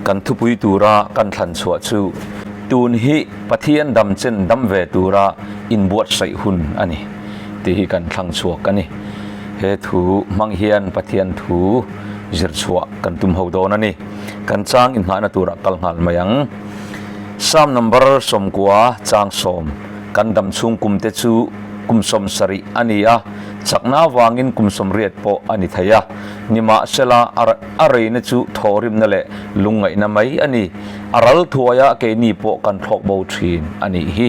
Kan thupui tura kan thlan chhuah chu tun hi Pathian dam chen dam ve tura inbuatsaih hun a ni tih hi kan thlang chhuak a ni. He thu hmang hian Pathian thu zir chhuah kan tum ho dawn a ni. Kan chang inhnahna turah kal nghal mai ang. Psalm number 90 chang 10 kan dam chhung kum te chu kum 70 a ni a, chakna avangin kum 80 pawh a ni thei a. Nimahsela a reina chu thawhrimna leh lungngaihna mai a ni. A ral thuaia keini pawh kan thlawk bo thin a nih hi.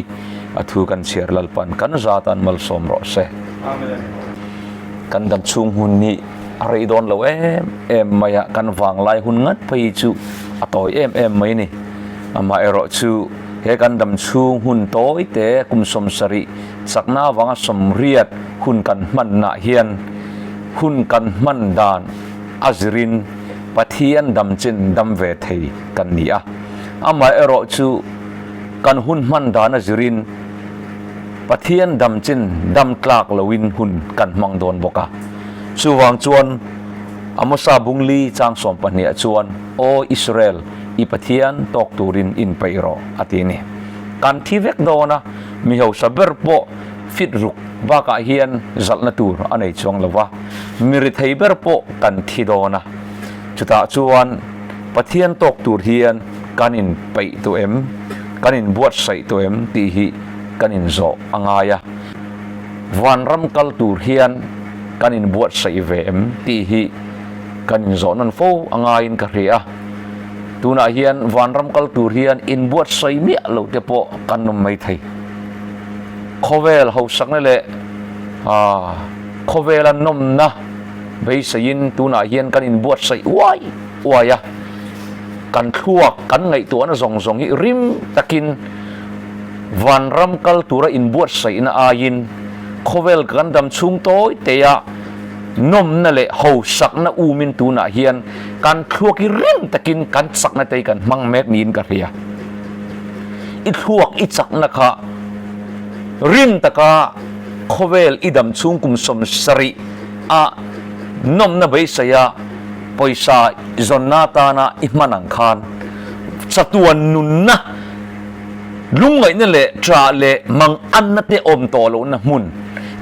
A thu kan chhiar Lalpan kan zatan malsawm rawh se. Amen. Kan dam chhung hun hi a rei dawn lo em em mai a, kan vanglai hun ngat phei hi chu a tawi em em mai ni. Amaherawh chu he kan dam chhung hun tawi te kum 70 chakna avanga 80 hun kan hmanna hian hun kan hman dan a zirin Pathian dam chin dam ve thei kan ni a. Amaherawh chu kan hun hman dan a zirin Pathian dam chin dam tlak loin hun kan hmang dawn bawk a. Chuvang chuan Amosa Bungli chang 12 ah chuan, Aw Israel, i Pathian tawk turin inpeih rawh, a ti a ni. Kan thi vek dawn a, mi hausa ber pawh fit ruk bakah hian zalhna tur a nei chuang lo va, mi ri thei ber pawh kan thi dawn a. Chutah chuan Pathian tawk tur hian kan inpeih tawh em, kan inbuatsaih tawh em tih hi kan inzawh a ngai a. Vanram kal tur hian kan inbuatsaih ve em tih hi kan inzawh nawn fo a ngaiin ka hria a. Tunah hian vanram kal tur hian inbuatsaih miah loh te pawh kan awm mai thei. Khawvel hausakna leh khawvela nawmna beiseiin tunah hian kan inbuatsaih uai uai a. Kan thluak, kan ngaihtuahna zawng zawng hi rim takin Vanram kal tura inbuatsaihna aiin khawvel kan dam chhung tawi teia nawmna leh hausakna umin tunah hian kan thluak hi rim takin kan chakna te hi kan hmang mek niin ka hria. I thluak i chakna kha rim taka khawvel i dam chhung kum 70 a nawmna beiseia pawisa zawnna atana i hman ang khan chatuan nunna Lungngaihna leh ṭah leh manganna te awm tawh lohna hmun,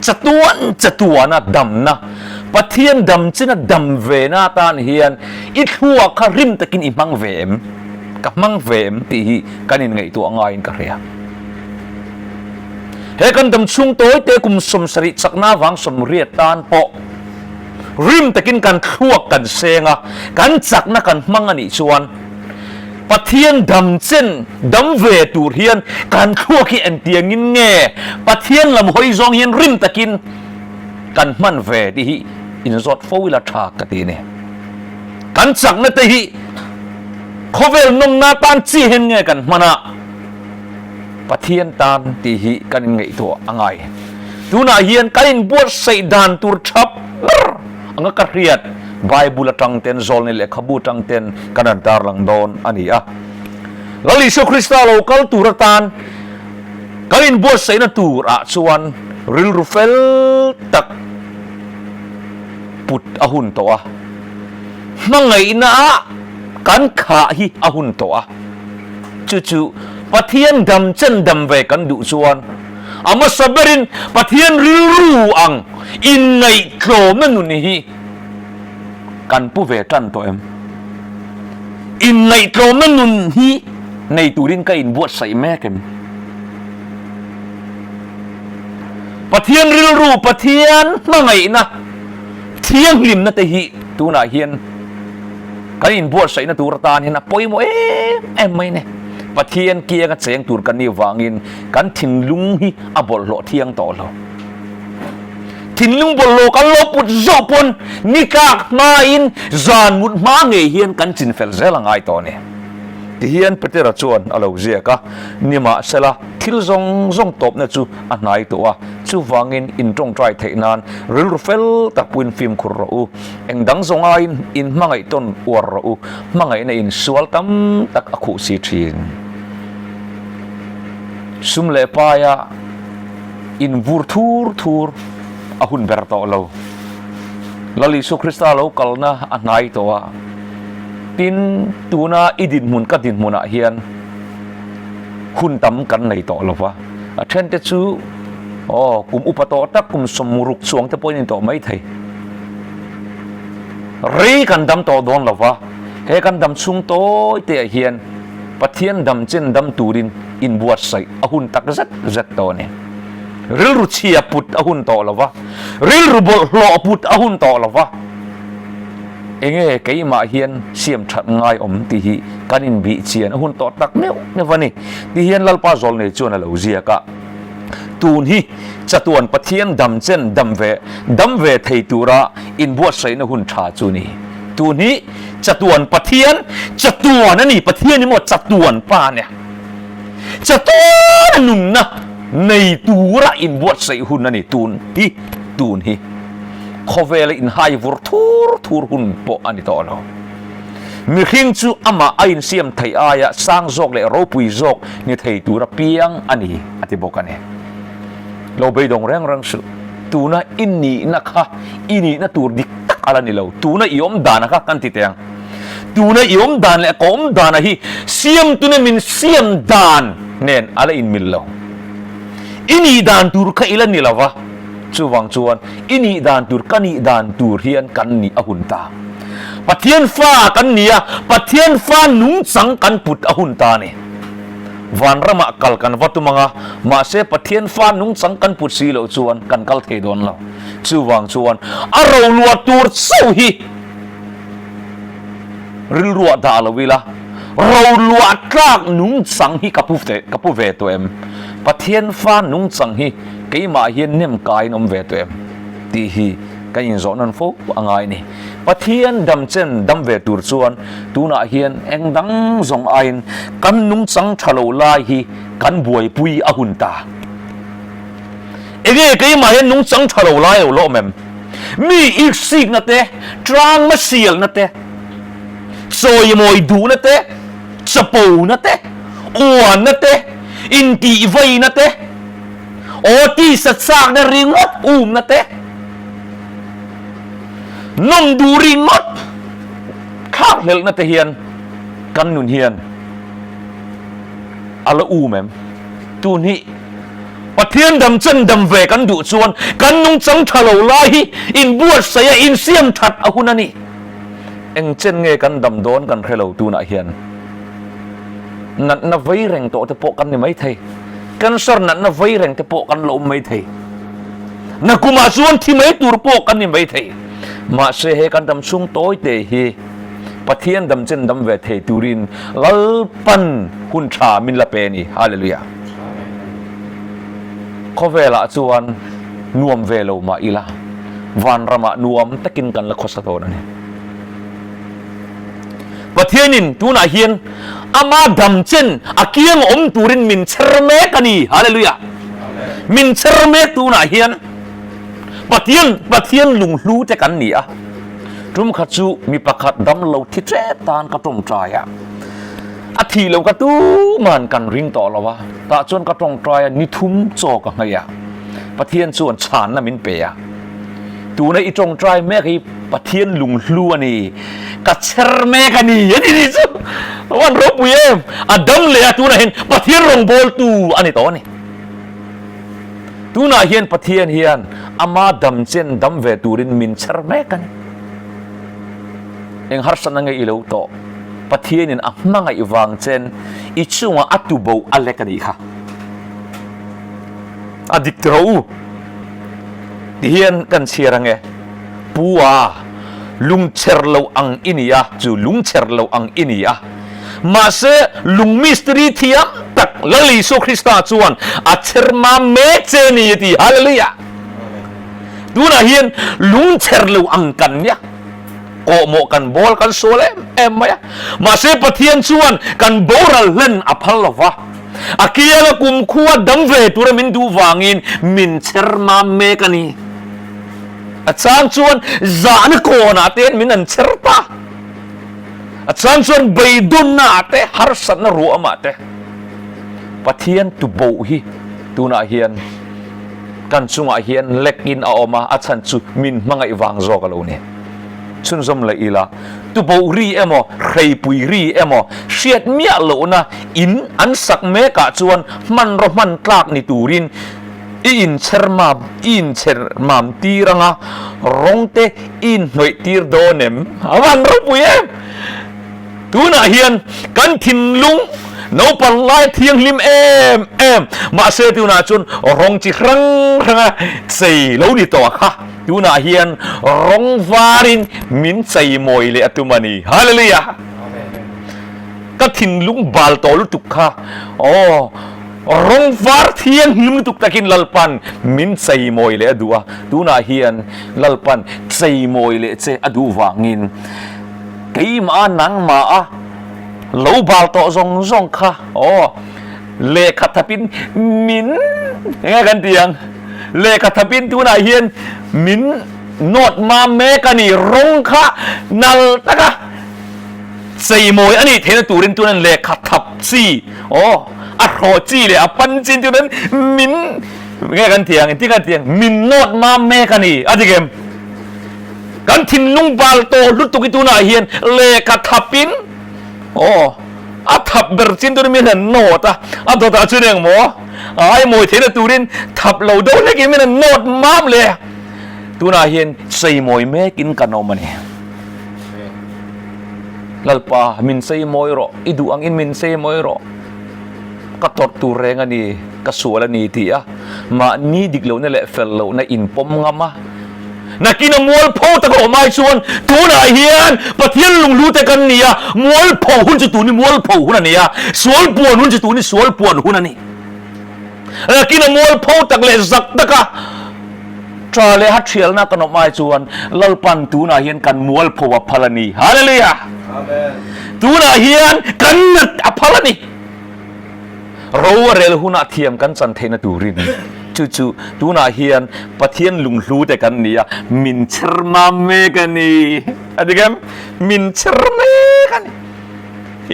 chatuan chatuana damna, Pathian dam china dam vena atan hian i thluak kha rim takin i hmang ve em? Ka hmang ve em tih hi kan inngaihtuah ngaiin ka hria. He kan dam chhung tawi te kum 70 chakna avang 80 tan pawh rim takin kan thluak kan seng a, kan chakna kan hmang a nih chuan, Pathian dam chen dam ve tur hian kan thluak hi engtiangin nge Pathian lam hawi zawng hian rim takin kan hman ve tih hi inzawt fo ila tha ka ti a ni. Kan chakna te hi khawvel nawmna tan chi hen nge kan hman a, Pathian tan tih hi kan inngaihtuah a ngai. Tunah hian kan inbuatsaih dan tur tha ber anga ka hriat Bible atang ten Zawlni lehkhabu atang ten kan rawn tarlang dawn a ni a. Lal Isua Krista lo kal tur atan kan inbuatsaihna tur ah chuan rilru fel tak put a hun tawh a, hmangaihna ah kan khah hi a hun tawh a. Chu chu Pathian dam chen dam ve kan duh chuan a hmasa berin Pathian rilru ang inngaihtlawmna nun hi kan pu ve tan tawh em? Inngaihtlawmna nun hi nei turin ka inbuatsaih mek em? Pathian rilru, Pathian hmangaihna, thianghlimna te hi tunah hian kan inbuatsaihna tur atan hian a pawimawh em em mai a ni. Pathian kianga cheng tur kan nih vangin kan thinlung hi a bawlhhlawh thiang tawh lo. Thinlung bawlhhlawh kan lo put zawh pawn ni tlak hmain zan mut hma ngei hian kan chin fel zel a ngai tawh a ni. Tihian Petera chuan a lo ziak a, Nimahsela, thil zawng zawng tawpna chu a hnai tawh a, chuvangin in tawngtai theih nan rilru fel tak puin fimkhur rawh u. Eng dang zawng aiin in hmangaih tawn uar rawh u, hmangaihna in sual tam tak a khuh si thin. Sum leh paia in vur thur thur a hun ber tawh lo. Lal Isua Krista lo kalna a hnai tawh a. Tin, tuna i dinhmun ka dinhmunah hian hun tam kan nei tawh lo va, a thente chu aw kum upa tawh tak kum sawmruk chuang te pawhin in tawh mai thei. Rei kan dam tawh dawn lo va, he kan dam chhung tawi te ah hian Pathian dam chen dam turin inbuatsaih a hun tak zet zet tawh a ni. Rilru chhia put a hun tawh lo va, rilru bawlhhlawh put a hun tawh lo va. Enge keimah hian siam that ngai awm tih hi kan inbih chian a hun tawh tak meuh meuh a ni tih hian Lalpa Zawlnei chuan a lo ziak a. Tun hi chatuan Pathian dam chen dam ve dam ve thei tura inbuatsaihna hun tha chu ni. Tun hi chatuan Pathian chatuan a ni Pathian hi maw chatuan pa nia chatuan a nunna nei tura inbuatsaih hun a ni tun hi tun hi. Khawvela inhai vur thur thur hun pawh a ni tawh lo. Mihring chu amah a insiam theih aia sang zawk leh ropui zawk ni thei tura piang a ni, a ti bawk a ni. Lo beidawng reng reng suh. Tuna i nihna kha i nihna tur dik tak a la ni lo. Tuna i awm dana kha kan ti teh ang. Tuna i awm dan leh ka awm dana hi siamtuna min siam dan nen a la inmil lo. I nih dan tur kha i la ni lo va. Chuvang chuan i nih dan tur ka nih dan tur hian kan nih a hun ta. Pathian fa kan ni a, Pathian fa nungchang kan put a hun ta a ni. Vanramah kal kan va tum ang a, mahse Pathian fa nungchang kan put si loh chuan kan kal thei dawn lo. Chuvang chuan a roluah tur chauh hi rilruah dah lo ila, roluah tlak nungchang hi ka pu ka pu ve tawh em? Pathian fa nungchang hi Keimah hian nem kaiin awm ve tawh em? tih hi ka inzawh nawn fo a ngai a ni. Pathian dam chen dam ve tur chuan tunah hian eng dang zawng aiin kan nungchang tha lo lai hi kan buaipui a hun ta. Enge keimah hian nungchang tha lo lai lo lawm em? Mi iksikna te, tlang masialna te, chawimawi duhna te, chapona te, uanna te, intihvaina te, Aw tisa chakna ringawt umna te, nawm duh ringawt thlak hlelhna te hian kan nun hian a la um em? Tun hi Pathian dam chen dam ve kan duh chuan kan nungchang tha lo lai hi inbuatsaih a insiam that a hun a ni. Eng chen nge kan dam dawn kan hre lo tunah hian natna vei reng tawh te pawh kan ni maithei. Cancer natna vei reng te pawh kan lo awm mai thei. Nakumah chuan thi mai tur pawh kan ni mai thei. Mahse he kan dam chhung tawi te hi Pathian dam chen dam ve thei turin Lalpan hun tha min la pe a ni. Hallelujah. Khawvelah chuan nuam ve lo mah ila vanramah nuam takin kan la khawsa dawn a ni. Pathianin tunah hian ama dam chen a kiang awm turin min chher mek a ni. Hallelujah! Min chher mek tunah hian Pathian Pathian lunghlu te kan ni a. Tum khat chu mi pakhat dam lo thi ṭep tan ka tawngtai a. A thih lo ka tuman kan ring tawh lo a. Tah chuan ka tawngtai a, ni thum chaw ka ngei a. Pathian chuan chhanna min pe a. Tuna i tawngtai mek hi Pathian lunghlu a ni, ka chher mek a ni a ti ni chu. A van ropui em! A dam leh a tunah hian Pathian rawngbawltu a ni tawh a ni. Tunah hian Pathian hian ama dam chen dam ve turin min chher mek a ni. Eng harsatna nge i lo tawh? Pathianin a hmangaih vang chen i chungah a tuboh a lek a nih kha. A dik ti rawh u. Tihian kan chhiar ange, Pu a, lungchher lo ang i ni a, chu lungchher lo ang i ni a. Mahse, lung mistiri thiam tak Lal Isua Krista chuan a chher mam mek che ni a ti. Hallelujah! Tunah hian lungchher lo ang kan nia, kawhmawh kan bawl kan sual em em mai a. Mahse, Pathian chuan kan boral hlen a phal lo va. A kianga kumkhua dam ve tura min duh vangin min chher mam mek a ni. A chang chuan zahna kawnah te min an chher ta. A chang chuan beidawnna ah te, harsatna ruahmah te. Pathian tuboh hi tunah hian kan chungah hian lek in a awm a, a chhan chu min hmangaih vang zawk a lo ni. Chhunzawm leh ila, tuboh ri emaw, hreipui ri emaw hriat miah lohna in an sak mekah chuan hmanraw hman tlak ni turin i inchher mam i inchher mam tir anga rawng te i inhnawih tir dawn em? A van ropui em! Tunah hian kan thinlung naupang lai thianghlim em em mahse tunah chuan rawng chi hrang hranga chei lo ni tawh kha tunah hian rawng varin min chei mawi leh a tum a ni. Hallelujah! Ka thinlung bal tawh lutuk kha aw rawng var thianghlim lutuk takin Lalpan min chei mawi leh a duh a, tunah hian Lalpan chei mawi leh che a duh vangin Keimah nangmah a lo bal tawh zawng zawng kha aw lehkha thapin min enge kan ti ang lehkha thapin tunah hian min nawt mam mek a ni rawng kha nal taka cheimawi a nih theihna turin tunan lehkha thap chi aw a hrawh chi leh a pan chi tunan min enge kan ti ang engtin kan ti ang min nawt mam mek a ni a dik em? Kan thinlung bal tawh lutuk hi tunah hian lehkha thapin aw a thap ber chin turin min han nawt a, a dawtah chuan eng maw a ai mawi theihna turin thap lo deuh hlekin min han nawt mam le. Tunah hian cheimawi mekin kan awm a ni. Lalpa min cheimawi rawh, i duh angin min cheimawi rawh. Ka tawrh tur reng a ni, ka sual a ni ti a, mahni dik lohna leh fel lohna inpawm ngam a. Nakin a mualpho tak a awm ai chuan tunah hian Pathian lunghlute kan ni a, mualpho hun chu tuni mualpho hun a ni a, sual puan hun chu tuni sual puan hun a ni. Nakin a mualpho tak leh zak taka tha leh hathialna kan awm ai chuan Lalpan tunah hian kan mualpho a phal a ni. Hallelujah! Amen. Tunah hian kan nat a phal a ni. Ro a rel hunah thiam kan chan theihna turin chu chu tunah hian Pathian lunghlu te kan ni a, min chher mam mek a ni. A dik em? Min chher mek a ni.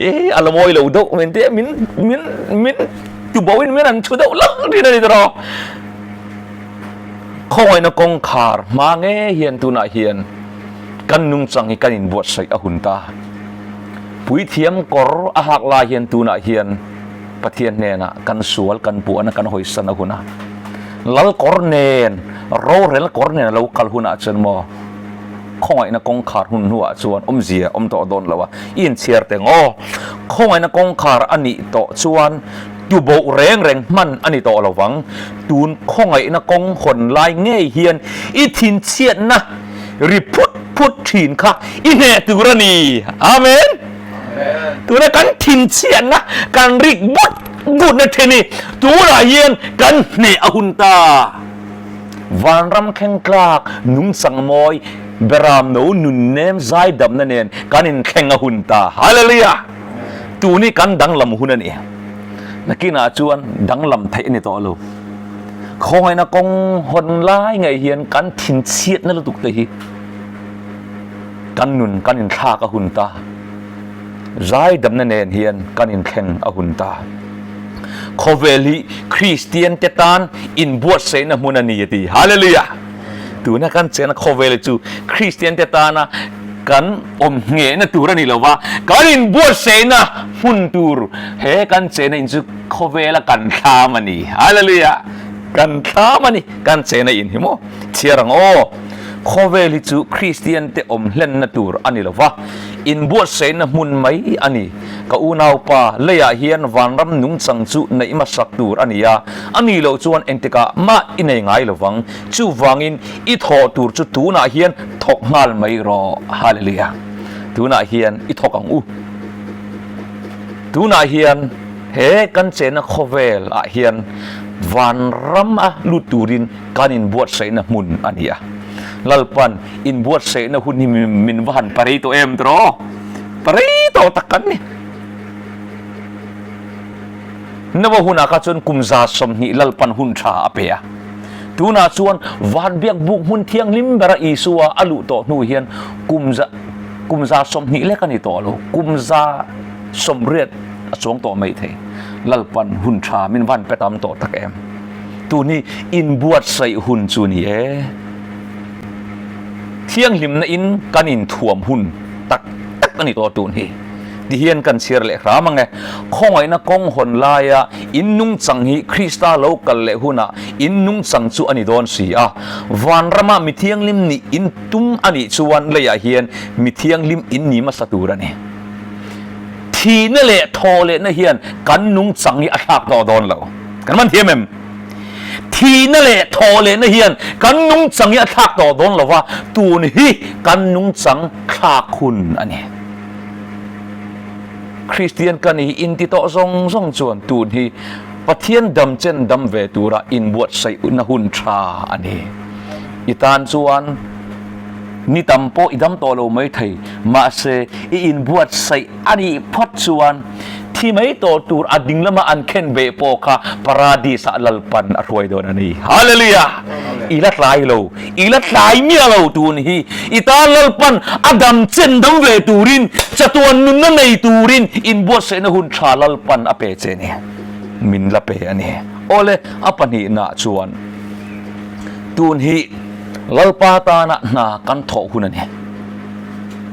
E, a la mawi lo deuh min ti a, min min min tuboin min an chhu deuh lal thin a ni tawh. Khawngaihna kawngkhar hma nge hian tunah hian kan nungchang hi kan inbuatsaih a hun ta. Puithiam kawr a hak lai hian tunah hian Pathian hnenah kan sual kan puahna kan hawisan a hun a. Lal kawr nen, rorel kawr nen a lo kal hunah chuan maw khawngaihna kawngkhar hun hnuah chuan awmzia awm tawh dawn lo a, i inchhiar teng aw. Khawngaihna kawngkhar a nih tawh chuan tuboh reng reng hman a ni tawh lo vang. Tun khawngaihna kawng hawn lai ngei hian i thinchhiatna Ri phut phut thin kha i hneh tur a ni. Amen. Tuna kan thinchhiatna kan rik but butna thin hi tunah hian kan hneh a hun ta. Vanram thleng tlak nungchang mawi beram no nunnem zaidamna nen kan inthleng a hun ta. Hallelujah! Tun hi kan danglam hun a ni. Nakinah chuan danglam theih a ni tawh lo. Khawngaihna kawng hawn lai ngei hian kan thinchhiatna lutuk te hi kan nun kan inthlak a hun ta. Zaidamna nen hian kan inthleng a hun ta. Khawvel hi Kristian te tan inbuatsaihna hmun a ni a ti. Hallelujah! Tuna kan chenna khawvel hi chu Kristian te tana kan awm nghehna tur a ni lo va, kan inbuatsaihna hmun tur he kan chenna in chu Khawvela kan thlam a ni. Hallelujah! Kan thlam a ni. Kan chena in hi maw? Chhiar ang aw. Khawvel hi chu Kristian te awm hlenna tur a ni lo va, inbuatsaihna hmun mai a ni. Ka unaupa, leiah hian vanram nungchang chu neih hmasak tur a ni a, a nih loh chuan engtikah mah i nei ngai lo vang. Chuvangin i thawh tur chu tunah hian thawk nghal mai rawh. Hallelujah! Tunah hian i thawk ang u. Tunah hian he kan chenna khawvel ah hian vanram a lut turin kan inbuatsaihna hmun a ni a. Lalpan inbuatsaihna hun hi min va han parei tawh em tiraw? Parei tawh tak kan ni. Nova hunah kha chuan kum 120 Lalpan hun tha a pe a. Tunah chuan van biakbuk hmun thianghlim bera Isua a luh tawh hnu hian kum za kum 120 lek a ni tawh lo, kum 180 a chuang tawh mai thei. Lalpan hun tha min van pe tam tawh tak em. Tun hi inbuatsaih hun chu ni e. Thianghlimna in kan inthuam hun tak tak a ni tawh tun hi. Ti hian kan chhiar leh hram ang e. Khawngaihna kawng hawn laia in nungchang hi Krista lo kal leh hunah in nungchang chu a ni dawn si a. Vanrama mi thianghlim nih in tum a nih chuan leiah hian mi thianghlim in ni hmasa tur a ni. Thihna leh thaw lehna hian kan nungchang hi a thlak tawh dawn lo. Kan man thiam em? Thihna leh thaw lehna hian kan nungchang hi a thlak tawh dawn lo va, tun hi kan nungchang thlak hun a ni. Kristian ka ni inti tawh zawng zawng chuan tun hi Pathian dam chen dam ve tura inbuatsaihna hun tha a ni. I tan chuan ni tam pawh i dam tawh lo mai thei, mahse i inbuatsaih a nih phawt chuan thi mai tawh tur a ding lama an khen beh pawh kha Paradis-ah Lalpan a hruai dawn a ni. Hallelujah! I la tlai lo, i la tlai miah lo tun hi. I tan Lalpan a dam chen dam ve turin, chatuan nunna nei turin inbuatsaihna hun tha Lalpan a pe che ni. Min la pe a ni. Awle, a pahnihnaah chuan tun hi Lalpa tana hna kan thawh hun a ni.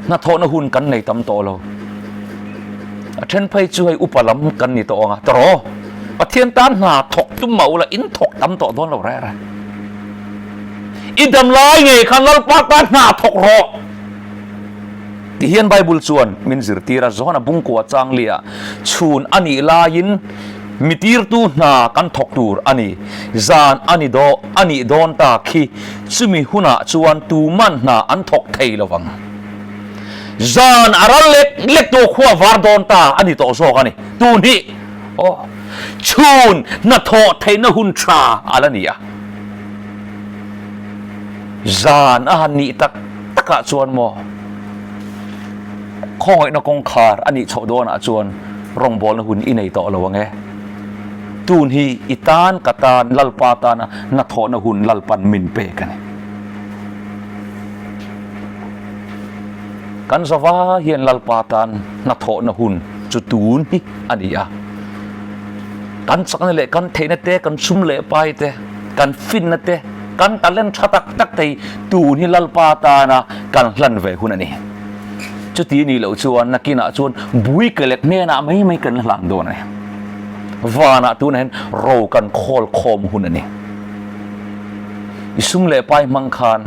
Hnathawhna hun kan nei tam tawh lo. A then phei chu hei upa lam kan ni tawh ang a, tawraw? Pathian tan hna thawk tum mah ula in thawk tam tawh dawn lo reh reh. I dam lai ngei khan Lalpa tan hna thawk rawh ti hian Bible chuan min zirtir a, Johana bungkua changlia chhun a nih laiin mi tirtu hna kan thawk tur a ni, zan a ni daw a nih dawn ta khi chumi hunah chuan tuman hna an thawk thei lo vang. Zan a ral lek lek tawh khua var dawn ta a ni tawh zawk a ni. Tun hi aw chhun hnathawh theihna hun tha a la ni a. Zan a han nih tak takah chuan maw khawngaihna kawngkhar a nih chhoh dawnah chuan rawngbawlna hun i nei tawh lo ang e. Tun hi i tan ka tan Lalpa tana hnathawhna hun Lalpan min pek a ni. Kan zava hian Lalpa tan hnathawhna hun chu tun hi a ni a. Kan chakna leh kan theihna te, kan sum leh pai te, kan finna te, kan talent tha tak tak te hi tun hi Lalpa tana kan hlan ve hun a ni. Chuti nih loh chuan nakinah chuan bui kelek hnenah mai mai kan la hlan dawn a ni. Vanah tunah hian ro kan khawl khawm hun a ni. I sum leh pai hmang khan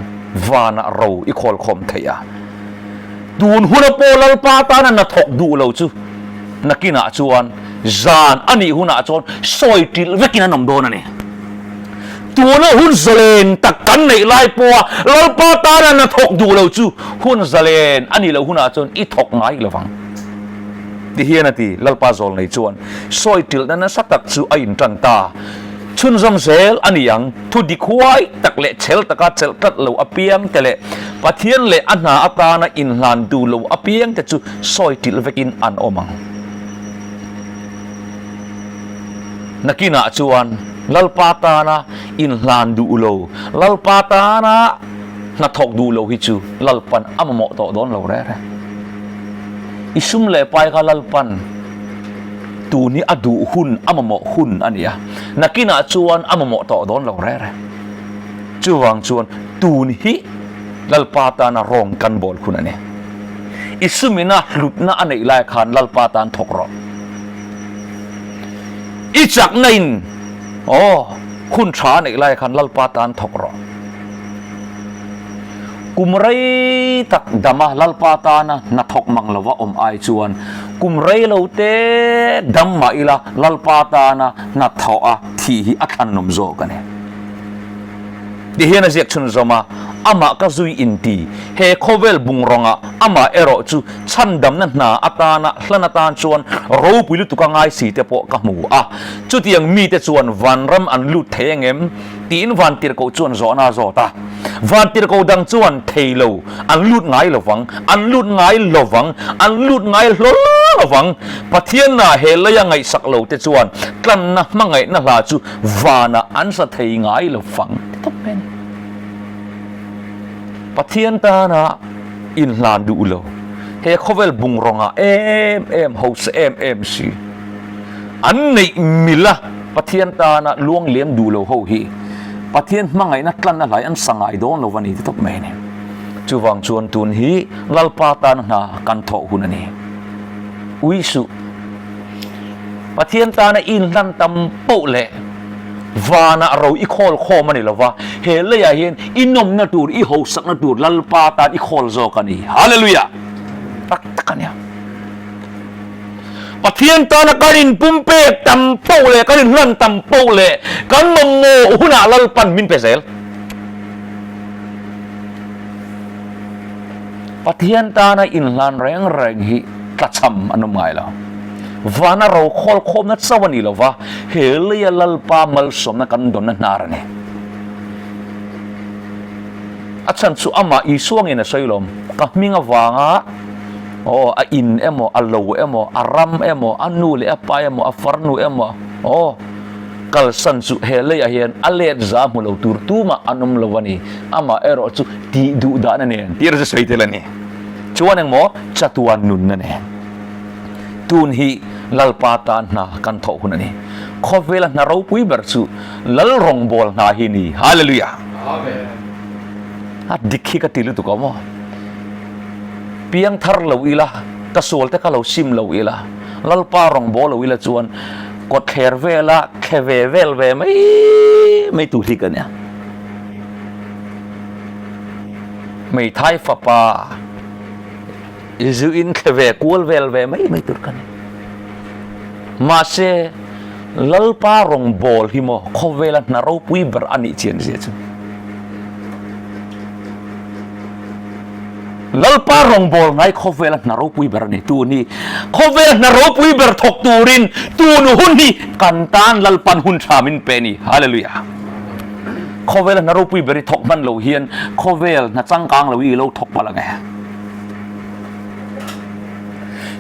vanah ro i khawl khawm theih a. Tun huna pawh Lalpa tana na thawk duh lo chu nakinah chuan zan a nih hunah chuan sawi ṭilh vekin an awm dawn a ni. Tuna hun zalen tak kan neih lai pawha Lalpa tana na thawk duh lo chu hun zalen a nih loh hunah chuan i thawk ngai lo vang. Ti hian a ti, Lalpa zawl nei chuan sawi ṭilhna nasa tak chu a inṭan ta. Chhunzawm zel a ni ang. Thu dik huai tak leh chhel taka chelh tlat lo apiang te leh Pathian leh a hna atana inhlan duh lo apiang te chu sawi ṭilh vekin an awm ang. Nakinah chuan Lalpa tana inhlan duh lo, Lalpa tana hnathawk duh lo hi chu Lalpan a mamawh tawh dawn lo reh reh. I sum leh pai kha Lalpan. Tun hi a duh hun, a mamawh hun a ni a, nakinah chuan a mamawh tawh dawn lo reh reh. Chuvang chuan tun hi Lalpa tana rawng kan bawl hun a ni. I sumina hlutna a neih lai khan Lalpa tan thawk rawh. I chakna in aw hun tha a neih lai khan Lalpa tan thawk rawh. Kum rei tak dama Lalpa tana hnathawk mang lova awm ai chuan kum rei lo te dam mah ila Lalpa tana hnathawh a thih hi a thlanawm zawk a ni. Ti hian a ziak chhunzawm a, Amah ka zui inti, he khawvel bungrawnga amah erawh chu chhandamna hna atana hlan atan chuan ropui lutuk a ngai si te pawh ka hmu a, chutiang mite chuan vanram an lut thei angem? Tiin Vantirhkoh chuan zawhna a zawt a. Vantirhkoh dang chuan thei lo, an lut ngai lo vang, an lut ngai lo vang, an lut ngai hlawl lo vang. Pathianna he leia ngaihsak lo te chuan tlanna hmangaihna hla chu vanah an sa thei ngai lo vang ti tawp mai a ni. Pathian tana inhlan duh lo, he khawvel bungrawnga em em hausa em em si, An neih mila Pathian tana luang liam duh lo ho hi Pathian hmangaihna tlanna hlai an sa ngai dawn lo va ni ti tawp mai a ni. Chuvang chuan tun hi Lalpa tana hna kan thawh hun a ni. Ui suh. Pathian tana inhlan tam poh leh vanah ro i khawl khawm a ni lova, he leiah hian i nawmna tur, i hosakna tur Lalpa tan i khawl zawk a ni. Hallelujah! Tak tak a nia. Pathian tana kan inpumpek tam poh leh kan inhlan tam poh leh kan mamawh hunah Lalpan min pe zel. Pathian tana inhlan reng reng hi tlachham an awm ngai lo. Vana ro khawl khawmna chauh a ni lo va, he leia Lalpa malsawmna kan dawnna hnar a ni. A chhan chu amah Isua ngeiin a sawi lawm, ka hming avanga aw a in emaw, a lo emaw, a ram emaw, a nu leh a pa emaw, a farnu emaw, aw kalsan chu he leiah hian a let za hmu lo tur tumah an awm lo a ni, amah erawh chu tih duh dahna nen tir chu sawi tel a ni. Chuan engmaw chatuan nunna nen. Tun hi Lalpa tan hna kan thawh hun a ni. Khawvela hna ropui ber chu Lal rawngbâwl hna hi ni. Hallelujah! Amen. A dik hi ka ti lutuk a maw? Piang thar lo ila, ka sual te kha lo sim lo ila, Lalpa rawngbâwl lo ila chuan kawtthler vela thle ve vel ve mai mai tur hi ka nia. Hmeithai fapa zu in thle ve kual vel ve mai mai tur ka ni. Mahse, Lalpa rawngbâwl hi maw khawvela hna ropui ber a nih chian zia chu. Lalpa rawngbâwl ngai khawvela hna ropui ber a ni. Tun hi khawvela hna ropui ber thawk turin tun hun hi kan tan Lalpan hun tha min pe a ni. Hallelujah! Khawvela hna ropui ber hi thawk hman lo hian khawvel hna changkang lo hi i lo thawk palh ang e.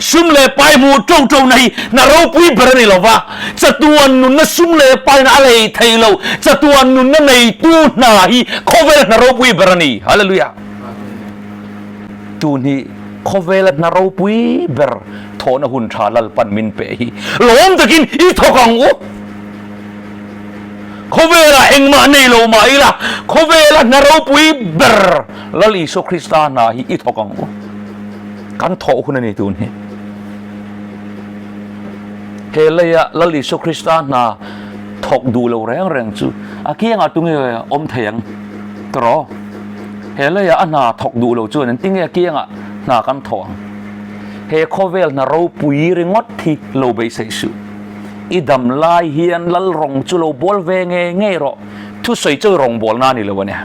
Sum leh pai hmuh ṭo ṭona hi hna ropui ber a ni lo va, chatuan nunna sum leh paina a lei thei lo, chatuan nunna neitu hna hi khawvela hna ropui ber a ni. Hallelujah! Tun hi khawvela hna ropui ber thawhna hun ṭha Lalpan min pe hi lawm takin i thawk ang u. Khawvelah engmah nei lo mah ila, khawvela hna ropui ber Lal Isua Krista hna hi i thawk ang u. Kan thawh hun a ni tun hi. He leia Lal Isua Krista hna thawk duh lo reng reng chu a kiangah tunge awm thei ang tawh? He leia a hna thawk duh lo chuan engtinge a kiangah hna kan thawh ang? He khawvel hna ropui ringawt hi lo beisei suh. I dam lai hian lal rawng chu lo bawl ve ngei ngei rawh. Thusawi chu rawngbawlna a ni lo a nia.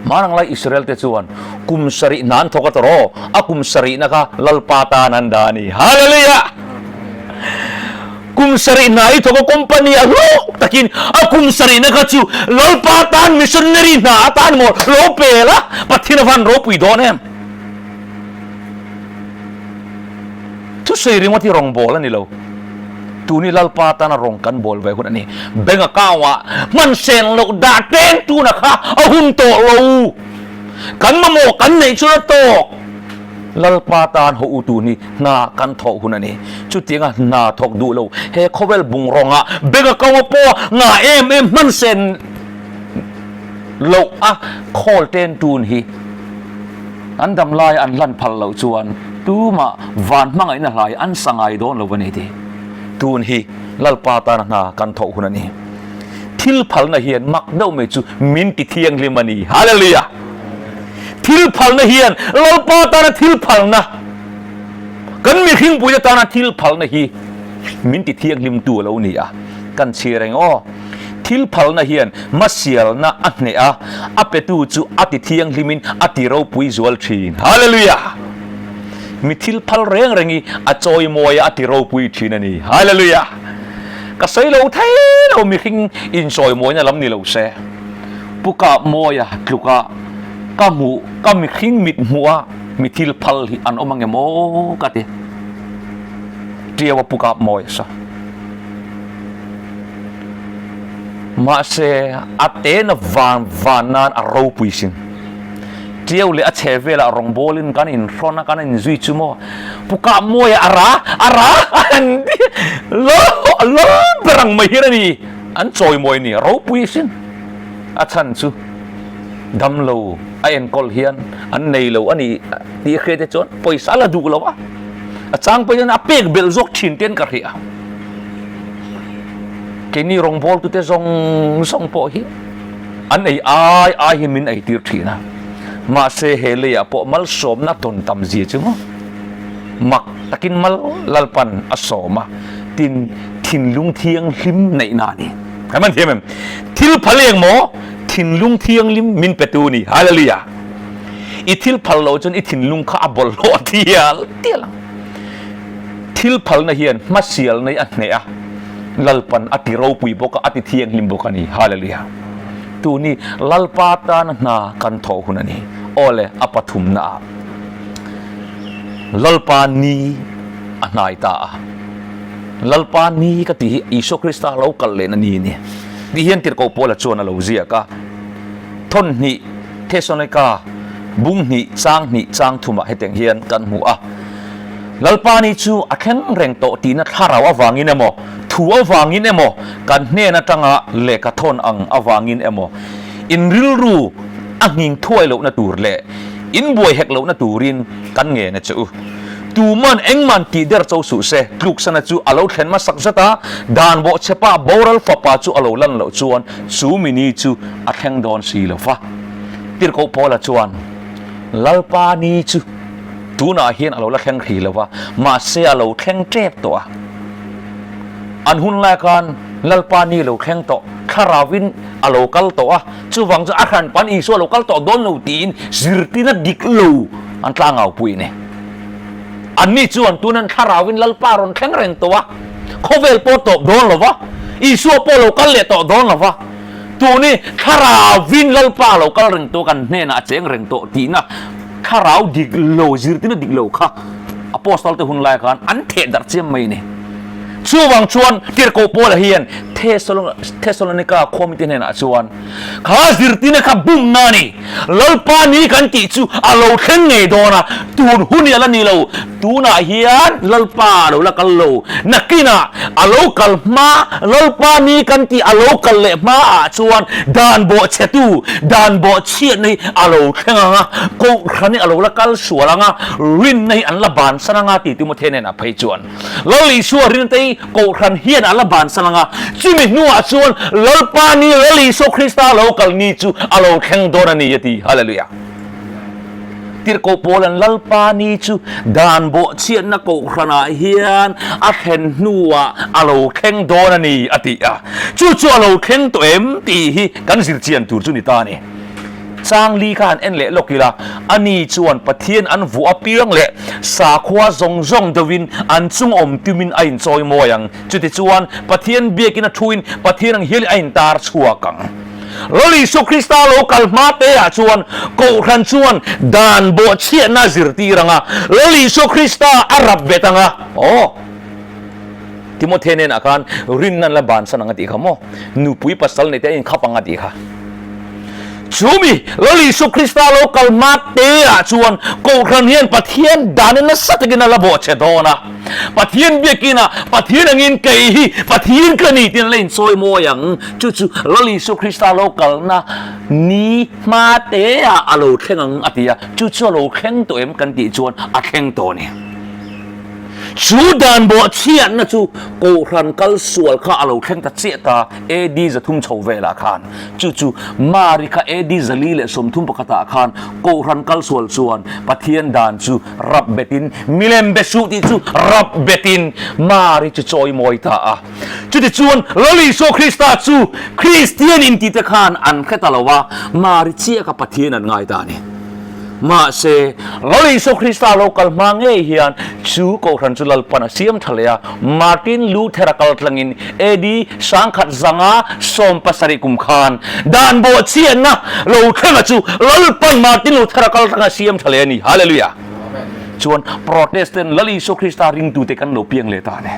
Hmanang lai Israel te chuan kum sarih hna an thawk a tawh aw, a kum sarihna kha Lalpa tan an dah a ni. Hallelujah! Kum sarih hna i thawk a company a hlawk takin a kum sarihna kha chu Lalpa tan missionary hna atan maw lo pel a, Pathian a van ropui dawn em? Thusawi ringawt hi rawngbâwl a ni lo. Tuni Lalpa tana rawng kan bâwl ve hun a ni. Bank account-ah hman sen loh dah teng tuna kha a hun tawh lo. Kan mamawh kan neih chuan a tawk. Lalpa tan haw u tuni hna kan thawh hun a ni. Chutianga hna thawk duh lo he khawvel bungrawnga bank account-a pawh ngah em em hman sen loh a khawl ten tun hi. An dam lai an hlan phal loh chuan tumah van hmangaihna hlai an sa ngai dawn lo a ni ti. Tun hi Lalpa tana hna kan thawh hun a ni. Thil phalna hian mak deuh mai chu min ti thianghlim a ni. Hallelujah! Thil phalna hian Lalpa tana thil phalna, kan mihringpuite tana thil phalna hi min ti thianghlimtu a lo ni a. Kan chhiar eng aw. Thil phalna hian hmasialna a hneh a, a petu chu a ti thianghlimin a ti ropui zual thin. Hallelujah! Mi thil phal reng reng hi a chawimawi a, a ti ropui thin a ni. Hallelujah! Ka sawi lo thei lo, mihring inchawimawina lam ni lo se. Pu Kapmawia tluka ka hmuh, ka mihring mit hmuha mi thil phal hi an awm angem aw ka ti. Tiaua Pu Kapmawia sa. Mahse, a tena van van nan a ropui sin. Tiau leh a chhe velah rawngbawlin kan inhrawn a, kan inzui chu maw? Pu Kapmawia a ra, a ra an ti lal lal ber ang mai hian a ni. An chawimawi ni, a ropui sin. A chhan chu. Damlo a enkawl hian an nei lo a ni tih a hriat te chuan pawisa a la duh lo a, a chang pawh hian a pek belh zawk thin te an ka hria. Keini rawngbawltute zawng zawng pawh hi an ei ai ai hi min ei tir thin a, mahse he leiah pawh malsawmna tawn tam zia chu maw mak takin mal Lalpan a sawm a, tin thinlung thianghlim neihna a ni. Kan man thiam em? Thil phal eng maw? Thinlung thianghlim min petu ni. Hallelujah! I thil phal lo chuan i thinlung kha a bawlhhlawh tial tial ang. Thil phalna hian hmasialna hi a hneh a, Lalpan a ti ropui bawk a, a ti thianghlim bawk a ni. Hallelujah! Tuni Lalpa tana hna kan thawh hun a ni. Awle, a pathumna ah Lalpa ni a hnai ta a. Lalpa ni ka tih hi Isua Krista lo kal lehna ni a ni. Tih hian Tirhkoh Paula chuan a lo ziak a. Thawn hnih Thesalonika bung hnih chang hnih chang thumah hetiang hian kan hmu a. Lalpa ni chu a thleng reng tawh tihna thlarau avangin emaw, thu avangin emaw, kan hnen atanga lehkha thawn ang avangin emaw, in rilru a nghing thuai lohna tur leh in buai hek lohna turin kan ngen a che u. Tuman engman tih der cho suh se, tluksana chu a lo thlen hmasak zat a, dan bawhchhepa boral fapa chu a lo lan loh chuan chu mini chu a thleng dawn si lo va. Tirhkoh Paula chuan, Lalpa ni chu tunah hian a lo la thleng hrih lo va, mahse a lo thleng tep tawh a. An hun lai khan Lalpa ni a lo thleng tawh, thlarauin a lo kal tawh a, Chuvang chu a hranpan Isua lo kal tawh dawn lo tiin zirtirna dik lo an tlangau pui a ni. Anni chuan tunan thlarauin Lalpa rawn thleng reng tawh a, khawvel pawh tawp dawn lo va, Isua pawh lo kal leh tawh dawn lo va, tuni thlarauin Lalpa lo kal reng tawh kan hnenah a cheng reng tawh tihna thlarau dik lo, zirtirna dik lo kha Apostle te hun lai khan an theh darh chiam mai a ni. Chuvang chuan Tirhkoh Paula hian Thessalonika khuamite hnenah chuan, Kha zirtirna kha bumna a ni, Lalpa ni kan tih chu a lo thleng ngei dawn a, tun hun hi a la ni lo, tunah hian Lalpa a lo la kal lo, nakinah a lo kal hma, Lalpa ni kan tih a lo kal leh hmaah chuan dan bawhchhetu, dan bawhchhiatna hi a lo thleng ang a, Kohhran hi a lo la kal sual ang a, rinna hi an la bansan ang a ti Timothea hnenah phei chuan. Lal Isua rinna te hi Kohhran hian a la bansan ang a, chumi hnuah chuan Lalpa ni Lal Isua Krista lo kal ni chu a lo thleng dawn a ni a ti. Hallelujah. Tirhkoh Paula'n Lalpa ni chu dan bawhchhiatna Kohhranah hian a thlen hnuah a lo thleng dawn a ni a ti a. Chu chu a lo thleng tawh em tih hi kan zirchian tur chu ni ta a ni. Changli kha han en leh lawk ila, ani chuan Pathian an vuah apiang leh sakhua zawng zawng deuhin an chung awm tumin a inchawi mawi ang. Chutichuan, Pathian biakin a thuin Pathian ang hialin a intar chhuak ang. Lal Isua Krista lo kal hma teah chuan Kohhran chuan dan bawhchhiahna a zirtir ang a, Lal Isua Krista a rap bet ang a. Aw! Timothea hnenah khan rinna an la bansan ang a tih kha maw? Nupui pasal nei te a inkhap ang a tih kha. Chumi Lal Isua Krista lo kal hma teah chuan Kohhran hian Pathian danin nasa takin a la bawhchhe dawn a. Pathian biakinah Pathian angin kei hi Pathian ka ni tiin a la inchawi mawi ang. Chu chu Lal Isua Krista lo kalna ni hma teah a lo thleng ang a ti a. Chu chu a lo thleng tawh em kan tih chuan a thleng tawh a ni. Chu dan bawhchhiatna chu Kohhran kal sual kha a lo thleng ta chiah ta AD 300 chho velah khan. Chu chu Mari kha AD 430 pakhatah khan Kohhran kal sual chuan Pathian dan chu rap betin milem be suh tih chu rap betin Mari chu chawimawi ta a. Chutichuan Lal Isua Krista chu Kristian intite khan an hre ta lo a, Mari chiah kha Pathian an ngai ta a ni. Mahse, Lal Isua Krista lo kal hma ngei hian chu Kohhran chu Lalpan a siam tha leh a, Martin Luther-a kal tlangin AD 1770 kum khan dan bawhchhiatna lo thlenga chu Lalpan Martin Luther-a kal tlanga siam tha leh a ni. Hallelujah! Chuan Protestant Lal Isua Krista ringtute kan lo piang leh ta a ni.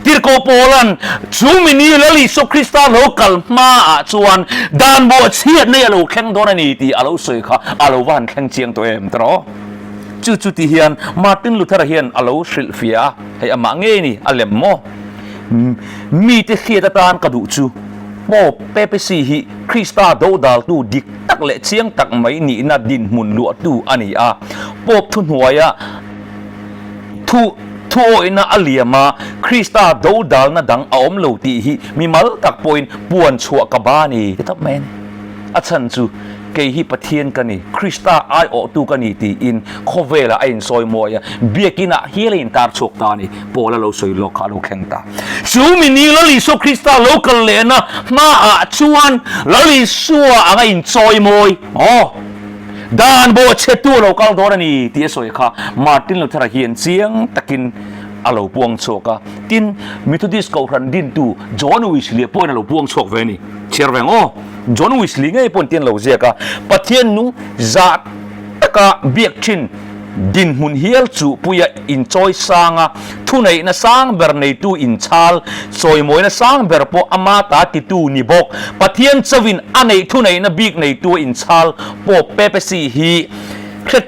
Tirhkoh Paula'n chu mini Lal Isua Krista lo kal hmaah chuan dan bawhchhiat nei a lo thleng dawn a ni tih a lo sawi kha a lo va han thleng chiang tawh em tawh? Chu chu ti hian Martin Luther-a hian a lo hrilhfiah a, hei amah ngei ni a lem maw? Mite hriat atan ka duh chu Pope Papacy hi. Krista dodaltu dik tak leh chiang tak mai nihna dinhmun luahtu a ni a. Pope thuhnuaia thu thuawihna a liam a, Krista dodalna dang a awm lo tih hi mimal tak pawhin puan chhuah ka ba ni ti tawp mai a ni. A chhan chu kei hi Pathian ka ni, Krista aiawhtu ka ni tiin khawvelah a insawi mawi a, biakinah hial a intar chhuak ta a ni. Paula lo sawi lawk kha a lo thleng ta. Chu mi ni Lal Isua Krista lo kal lehna hmaah chuan Lal Isua anga inchawi mawi, aw, dan bawhchhetu a lo kal dawn a ni tih a sawi kha Martin Luther-a hian chiang takin a lo puang chhuak a. Tin, Methodist Kohhran dintu John Wesley-a pawhin a lo puang chhuak ve a ni. Chhiar veng aw, John Wesley ngei pawhin tin a lo ziak a, Pathian nung zah taka biak thin dinhmun hial chu puia inchawi sang a, thuneihna sang ber neitu inchhal, chawimawina sang ber pawh ama ta titu ni bawk. Pathian chauhin a neih thuneihna bik neitu a inchhal Pope Papacy hi hre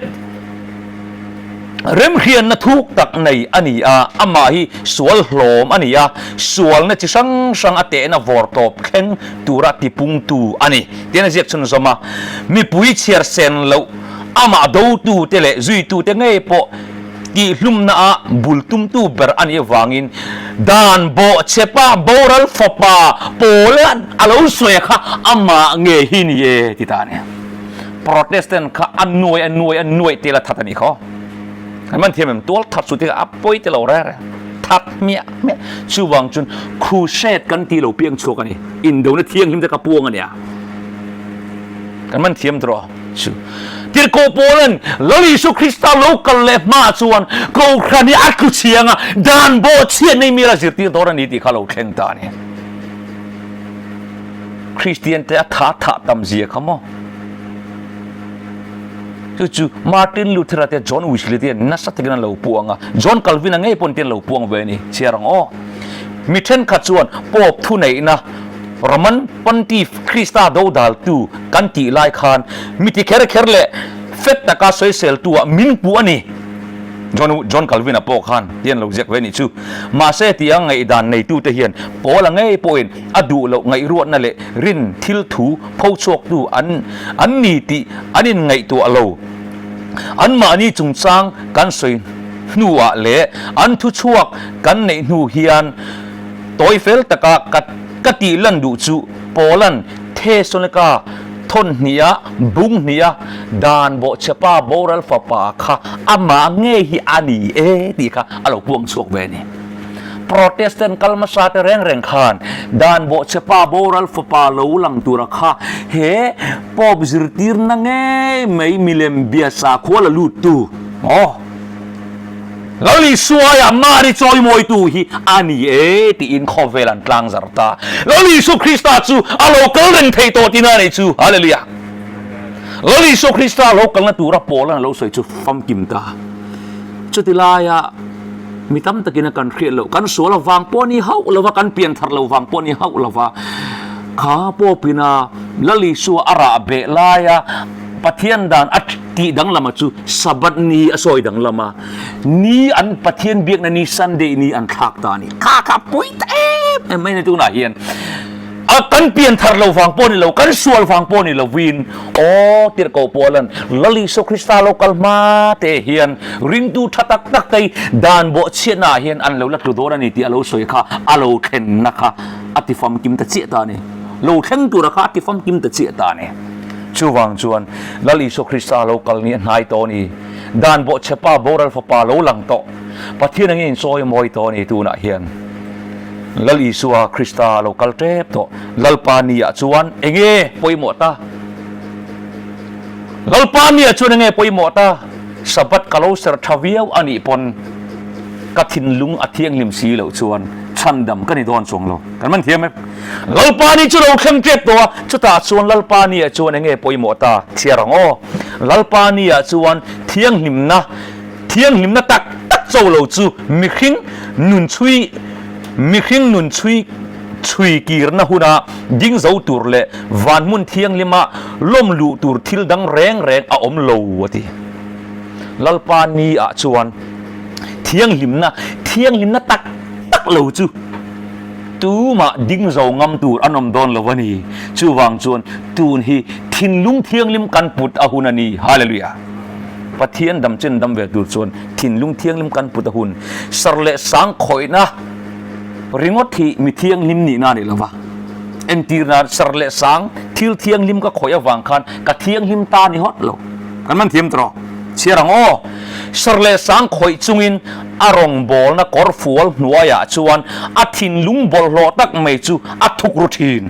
remhrianna thuk tak nei a ni a, amah hi sual hlawm a ni a, sualna chi hrang hrang a tehna vawr tawp thleng tura tipungtu a ni. Tihian a ziak chhunzawm a, mipui chhiar sen loh amah dotute leh zuitute ngei pawh tihhlumnaah bul tumtu ber a nih avangin dan bawhchhepa boral fapa Paula'n a lo sawi a kha amah ngei hi ni e ti ta a ni. Protestant kha a nuai a nuai a nuaih tel a that a nih khaw. An man thiam em tual that chu tikah a pawi te lo reng reng that hmiah hmiah chuvang chuan crusade kan tih lo piang chhuak a ni. Indona thianghlim te kha puang a nia. Kan man thiam tawh. Chu Tirhkoh Paula'n Lal Isu Krista lo kal leh hmaah chuan Kohhran hi a tlu chhiang a, dan bawhchhiat nei mila zirtir dawn a ni tih kha lo thleng ta a ni. Kristian te a tha thah tam zia kha maw? Chu chu Martin Luther-a te John Wesley te nasa takin an lo puang a, John Calvin-a ngei pawhin te an lo puang ve a ni. Chhiar ang aw. Mi thenkhat chuan Pope thuneihna Roman Pontiff Krista dodaltu kan tih lai khan mi ti kher kher leh fet taka sawiseltu ah min puh a ni. John John Calvin-a pawh khan hian lo ziak ve a nih chu. Mahse tia ngaihdan neitute hian Paula ngei pawhin a duh loh ngaihruatna leh rin thil thu pho chhuaktu an an ni tih an inngaihtuah lo. Anmahni chungchang kan sawi hnuah leh an thuchhuak kan neih hnu hian tawi fel taka ka ka tih lan duh chu Paula'n Thesalonika thawn hniha bung hniha dan bawhchhepa boral fapa kha amah ngei hi a ni e tih kha a lo puang chhuak ve a ni. Protestant kal hmasa te reng reng khan dan bawhchhepa boral fapa lo lang tura kha he Pope zirtirna ngei mai milem bia sakhua la lut tu maw? Lal Isua aia Mari chawimawitu hi a ni e tiin khawvel an tlang zar ta. Lal Isu Krista chu a lo kal reng thei tawh tina a nih chu. Hallelujah! Lal Isu Krista lo kalna tura Paula'n a lo sawi chu famkim ta. Chuti laia mi tam takin a kan hriat loh, kan sual avang pawh a ni hauh lova, kan pian thar lo vang pawh a ni hauh lova, kha pawpina Lal Isua a rah beh laia Pathian dan a tih danglama chu Sabbath ni a sawi danglam a, ni an Pathian biakna ni Sunday ni an thlak ta a ni. Kha kha pawi ta em em mai a ni tunah hian a kan pian thar lo vang pawh ni lo, kan sual vang pawh ni lovin aw tirhkoh Paula'n Lal Isua Krista lo kal hma te hian ringtu tha tak tak te hi dan bawhchhiatna ah hian an lo la tlu dawn a ni tih a lo sawi kha a lo thlenna kha a ti famkim ta chiah ta a ni. Lo thleng tura kha a ti famkim ta chiah ta a ni. Chuvang chuan Lal Isua Krista lo kal ni a hnai tawh a ni. Dan bawhchhepa boral fapa lo lang tawh. Pathian angin insawi mawi tawh a ni tunah hian. Lal Isua Krista lo kal tep tawh. Lalpa ni ah chuan enge pawimawh ta? Lalpa ni ah chuan enge pawimawh ta? Sabbath ka lo ser tha viau a nih pawn ka thinlung a thianghlim si loh chuan chhandam ka ni dawn chuang lo. Kan man thiam em? Lalpa ni chu lo thleng tep tawh a, chutah chuan Lalpa ni ah chuan enge pawimawh ta? Chhiar ang aw. Lalpa ni ah chuan thianghlimna, thianghlimna tak tak cho lo chu mihring nun chhui, mihring nun chhui chhui kirna huna ding zo tur leh van hmun thianghlima lawm luh tur thil dang reng reng a awm lo a ti. Lalpa ni ah chuan thianghlimna, thianghlimna tak tak lo chu. Tumah ding zo ngam tur an awm dawn lo a ni. Chuvang chuan tun hi thinlung thianghlim kan put a hun a ni. Hallelujah! Pathian dam chen dam ve tur chuan thinlung thianghlim kan put a hun. Sar leh sang khawihna ringawt hi mi thianghlim nihna a ni lo va. Entir nan sar leh sang thil thianghlim ka khawih avang khan ka thianghlim ta ni hawt lo. Kan man thiam tawh. Chhiar ang aw. Sar leh sang khawih chungin a rawngbawlna kawr fual hnuaiah chuan a thinlung bawlhhlawh tak mai chu a thuk ru thin.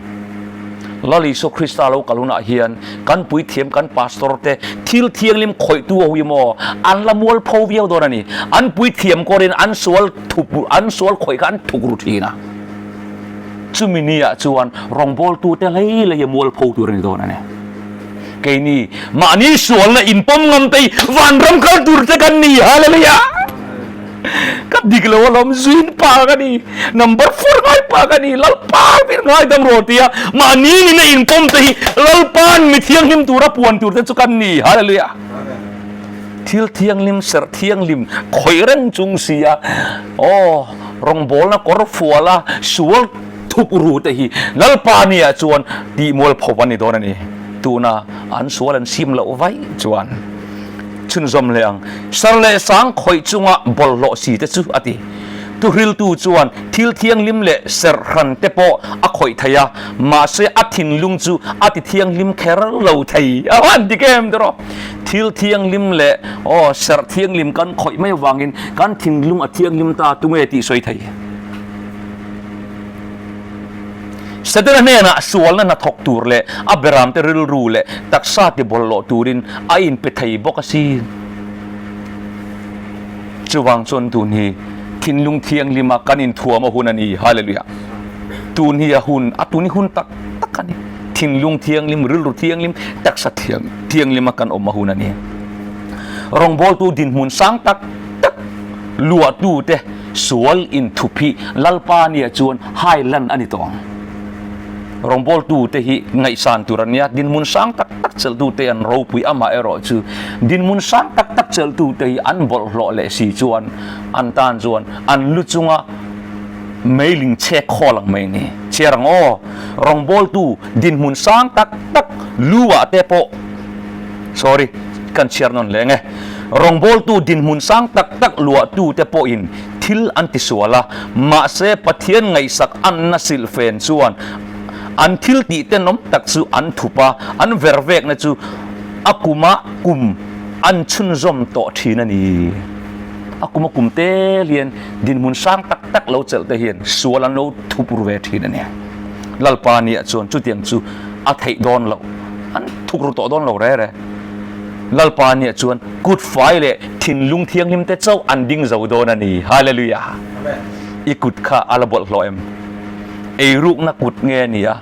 Lal Isua Krista lo kal hunah hian kan puithiam, kan pastor te thil thianghlim khawihtu ho hi maw an la mualpho viau dawn a ni. An puithiam kawrin an sual thup, an sual khawih kha an thuk ru thin a. Chumi niah chuan rawngbawltute hlei hlei a mualpho tur a ni dawn a ni. Keini mahni sualna inpawm ngam te hi vanram kal tur te kan ni. Hallelujah! Ka dik lo alawm, zuin pa ka ni, number four ngai pa ka ni, Lalpa min ngaidam rawh tia mahni nina inpawm te hi Lalpa'n mi thianghlim tura puan tur te chu kan ni. Hallelujah! Thil thianghlim, serh thianghlim khawih reng chung si a, aw, rawngbawlna kawr fuala sual Thup ru te hi Lalpa nia chuan tih mualpho an ni dawn a ni. Tuna an sual an sim loh vaih chuan chhunzawm leh ang. Sar leh sang khawih chunga bawlhhlawh si te chu a ti. Tuhriltu chuan thil thianghlim leh serh hran te pawh a khawih thei a, mahse a thinlung chu a ti thianghlim kher lo thei. A han dik em tiraw? Thil thianghlim leh aw serh thianghlim kan khawih mai avangin kan thinlung a thianghlim ta tunge tih sawi thei? Setana hnenah sualna hnathawk tur leh a beramte rilru leh taksa tibawlhhlawh turin a inpe thei bawk asin. Chuvang chuan tun hi thinlung thianghlima kan inthuam a hun a ni. Hallelujah! Tun hi a hun, a tun hi hun tak tak a ni. Thinlung thianghlim, rilru thianghlim, taksa thianghlima kan awm a hun a ni. Rawngbawltu dinhmun sang tak tak luahtute Sual inthup hi Lalpa nia chuan hai lan a ni tawh ang. Rawngbawltute hi ngaihsan tur an nia, dinhmun sang tak tak chelhtute an ropui amaherawh chu dinhmun sang tak tak chelhtute hi an bawlhhlawh leh si chuan an tan chuan an lu chunga meiling chhek khawl ang mai a ni. Chhiar ang aw, rawngbawltu dinhmun sang tak tak lu ah te pawh sorry kan chhiar nawn leng e. Rawngbawltu dinhmun sang tak tak luahtute pawhin thil an tisual a, mahse Pathian ngaihsak anna silhfen chuan an thil tih tenawm tak chu an thup a, an vervekna chu a kuma kum an chhunzawm tawh thin a ni. A kuma kum tel hian dinhmun sang tak tak lo chelh te hian sual an lo thup ru ve thin a ni. Lalpa nia chuan chutiang chu a theih dawn loh, an thuk ru tawh dawn lo re re. Lalpa nia chuan kut fai leh thinlung thianghlim te chauh an ding zo dawn a ni. Hallelujah! I kut kha a la bawlhhlawh em? Eirukna kut nge a ni a?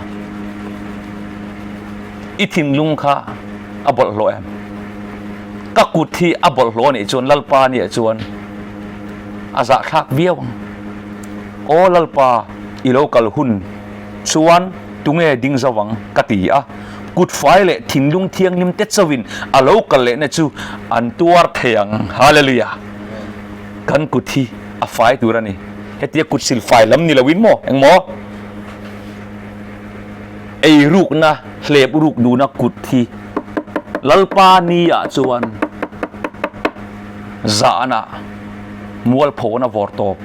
I thinlung kha a bawlhhlawh em? Ka kut hi a bawlhhlawh a nih chuan Lalpa nia chuan a zahthlak viau ang. Aw Lalpa, i lo kal hun chuan tunge ding zo ang? ka ti a. Kut fai leh thinlung thianghlim te chauhin a lo kal lehna chu an tuar thei ang. Hallelujah! Kan kut hi a fai tur a ni. Hetia kut sil fai lam ni loin maw? Eng maw? Eirukna, hlep ruk duhna kut hi Lalpa ni ah chuan zahna, mualphona vawr tawp.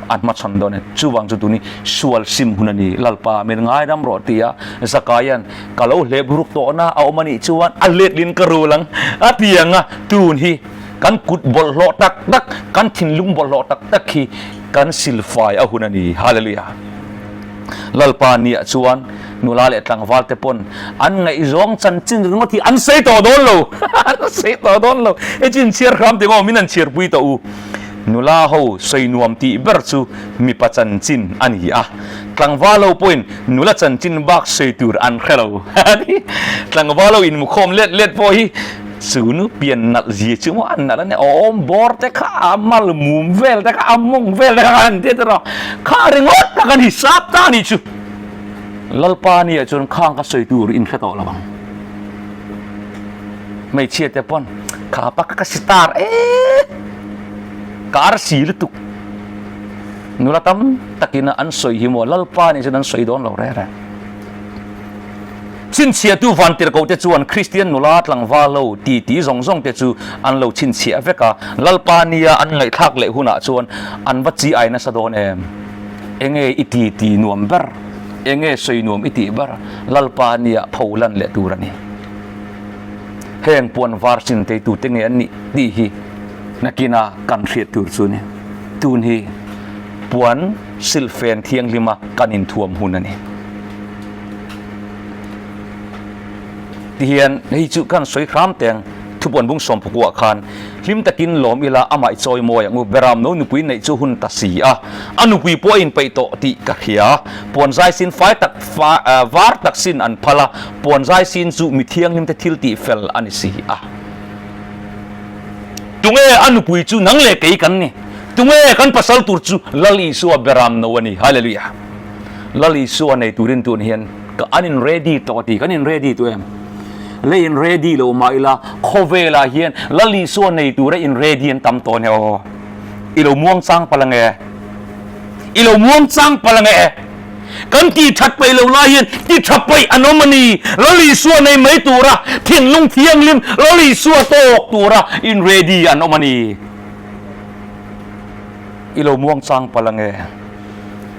A hmachhawn dawn e. Chuvang chu tuni sual sim hun a ni. Lalpa min ngaidam rawh ti a Zakaia'n ka lo hlep ruk tawhna a awm a nih chuan a letlin ka rul ang a ti ang a, tun hi kan kut bawlhhlawh tak tak, kan thinlung bawlhhlawh tak tak hi kan silfai a hun a ni. Hallelujah! Lalpa niah chuan nula leh tlangval te pawn an ngaihzawng chanchin ringawt hi an sawi tawh dawn lo. An sawi tawh dawn lo. Hei chu inchhiar hram tih maw min an chhiarpui tawh u. Nula ho sawi nuam tih ber chu mipa chanchin a ni a, tlangval ho pawhin nula chanchin bak sawi tur an hre lo. Tlangval ho inmukhawm let let pawh hi chu nu pian nalh zia chu maw an nalh a nia, awm bawr te kha a mal mum vel te kha a mawng vel te kha an ti a tiraw, kha ringawt tak a ni sap ta a nih chu. Lalpa nia chuan khang ka sawi tur in hre tawh lo ang. Hmeichhia te pawn kha pa ka sitar e ka arsi lutuk. Nula tam takin an sawi hi maw Lalpa nih chuan an sawi dawn lo reng reng. Chhinchhiahtu vantirhkohte chuan Kristian nula tlangval lo titi zawng zawng te chu an lo chhinchhiah vek a, Lalpa nia an ngaihthlak leh hunah chuan an va chi ai nasa dawn em? Enge i titi nuam ber? Enge sawi nuam i tih ber? Lalpa nia pho lan leh tur a ni. Heng puan var sin teitute nge an nih tih hi nakina kan hriat tur chu a ni. Tun hi puan silhfen thianghlima kan inthuam hun a ni. Tihian hei chu kan sawi hram teng thupuan bung sawmpakua khan hlim takin lawm ila amah i chawi mawi ang u. Beram no nupui neih chu hun ta si a, a nupui pawh a inpeih tawh tih ka hria. Puan zai sin fai tak var tak sin an phal a, puan zai sin chu mi thianghlim te thil tih fel a ni si a. Tunge a nupui chu nang leh kei kan ni? Tunge kan pasal tur chu Lal Isua beram no a ni? Hallelujah! Lal Isua nei turin tun hian ka an in ready tawh a ti. Kan in ready tawh em? Lei in ready lo mah ila khawvelah hian Lal Isua nei tura in ready an tam tawh a ni aw. I lo muang chang palh ange. I lo muang chang palh ange. Kan ti that paih lo lai hian ti tha paih an awm a ni. Lal Isua nei mai tura thinlung thianghlim Lal Isua tawk tura in ready an awm a ni. I lo muang chang palh ange.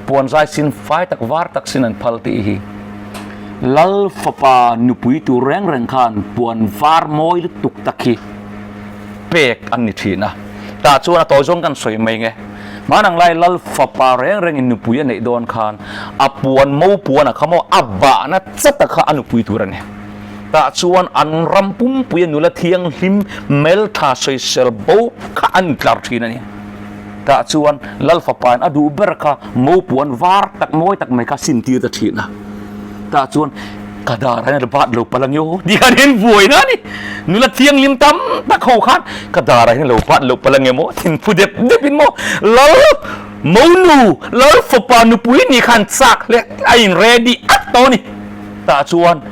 Puan zai sin fai tak var tak sin an phal tih hi. Lal fapa nupui tur reng reng khan puan var mawi lutuk tak hi pek an ni thin a. Tah chuan a tawi zawng kan sawi mai nge. Hmanang lai Lal fapa reng rengin nupui a neih dawn khan a puan mo puan a kha maw a bahna chata kha a nupui tur a ni. Tah chuan an ram pumpui a nula thianghlim hmeltha sawisel bo kha an intlar thin a ni. Tah chuan Lal fapain a duh ber kha mo puan var tak mawi tak mai kha sintir ta thin a. Tah chuan ka dar hian a bat lo palh ang io tih khan hian buaina a ni. Nula thianghlim tam tak ho khan ka dar ah hian lo bat lo palh ang emaw thinphu dep dep in maw Lal monu Lal fapa nupui nih khan chak hle a in ready at tawh a ni. Tah chuan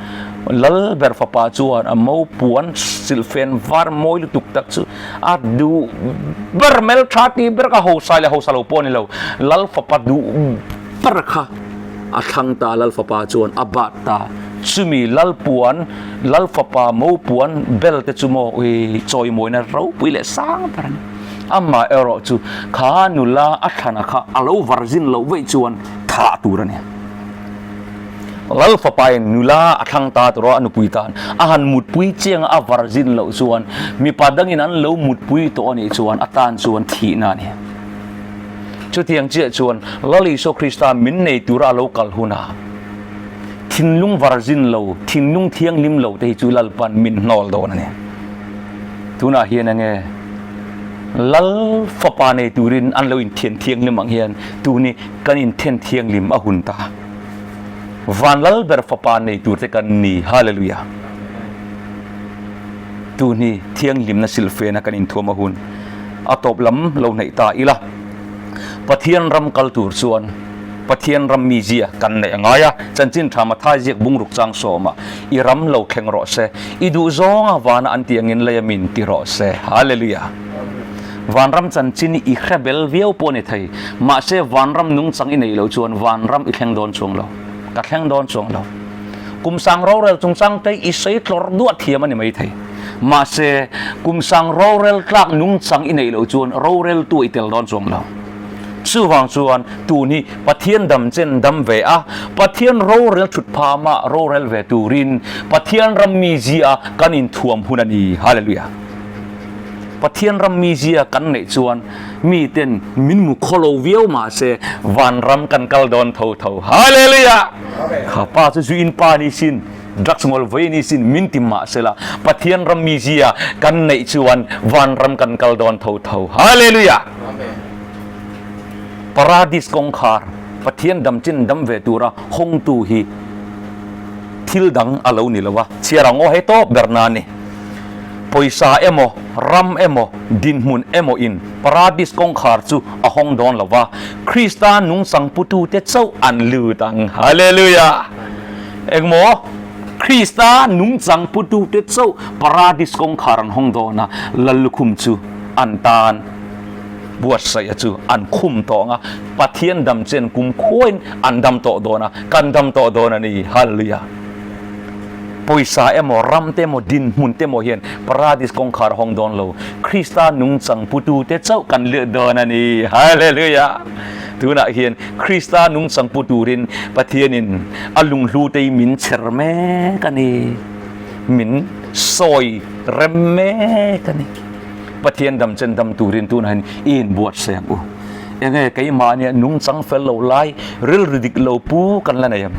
Lal ber fapa chuan a mo puan silhfen var mawi lutuk tak chu a duh ber hmeltha tih ber kha hausa leh hausa lo pawh a ni lo Lal fapa duh ber kha a thlang ta Lal fapa chuan a bat ta chumi Lal puan Lal fapa mo puan bel te chu maw ui chawimawina ropui leh sang ber a ni amah erawh chu kha nula a thlana kha a lo varzin loh veih chuan thah tur a ni. Lal fapain nula a thlang ta tur a, a nupui tan a han mutpui chiang a, a virgin loh chuan mipa dangin an lo mutpui tawh a nih chuan a tan chuan thihna a ni. Chutiang chiah chuan Lal Isua Krista min nei tura a lo kal hunah thinlung virgin lo, thinlung thianghlim lo te hi chu Lalpan min hnawl dawn a ni. Tunah hian enge Lal fapa nei turin an lo inthian thianghlim ang hian tuni kan inthen thianghlim a hun ta. Van lal ber fapa nei tur te kan ni. Hallelujah. Tun hi thianghlimna silhfena kan inthuam a hun. A tawp lam lo hnaih ta ila. Pathian ram kal tur chuan Pathian ram mizia kan neih a ngai a. Chanchin tha Mathai ziak bungruk chang sawmah i ram lo thleng rawh se, i duh zawnga vana an tih angin lei a min ti rawh se. Hallelujah. Vanram chanchin i hre bel viau pawh a ni thei, mahse vanram nungchang i neih loh chuan vanram i thleng dawn chuang lo. Ka thleng dawn chuang lo. Kum sang rorel chungchang te i sawi tlawr duah thiam a ni mai thei. Mahse kum sang rorel tlak nungchang i neih loh chuan roreltu i tel dawn chuang lo. Chuvang chuan tun hi Pathian dam chen dam ve a, Pathian rorel thut phama rorel ve turin Pathian ram mizia kan inthuam hun a ni. Hallelujah. Pathian ram mizia kan neih chuan miten min mu khawlo viau mahse vanram kan kal dawn tho tho. Hallelujah! Kha pa chu zu in pa ni sin, drugs ngawl vawi ni sin min ti mahsela Pathian ram mizia kan neih chuan vanram kan kal dawn tho tho. Hallelujah! Paradis kawngkhar Pathian dam chin dam ve tura hawngtu hi thil dang a lo ni lo a, chhiar ang aw hei tawp ber na ni. Pawisa emaw, ram emaw, dinhmun emaw in Paradis kawngkhar chu a hawng dawn lo va, Krista nungchang putute chauh an lut ang. Hallelujah! Engmaw? Krista nungchang putute chauh Paradis kawngkhar an hawng dawn a, Lallukhum chu an tan. Buatsaih a chu an khum tawh ang a, Pathian dam chen kum khuain an dam tawh dawn a, kan dam tawh dawn a ni. Hallelujah! Pawisa emaw, ram te emaw, dinhmun te emaw hian Paradis kawngkhar a hawng dawn lo. Krista nungchang putute chauh kan lut dawn a ni. Hallelujah! Tunah hian Krista nungchang pu turin Pathianin a lunghlute hi min chher mek a ni. Min sawi rem mek a ni. Pathian dam chen dam turin tunah hian i inbuatsaih ang u. Enge keimahnia nungchang fel lo lai, rilru dik lo pu kan la nei em?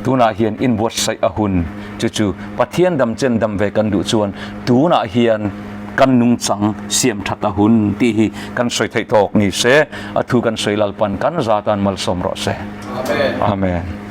Tunah hian inbuatsaih a hun chu chu Pathian dam chen dam ve kan duh chuan tunah hian kan nungchang siam that a hun tih hi kan sawi theih tawk ni se, a thu kan sawi Lalpan kan zatan malsawm rawh se. Amen.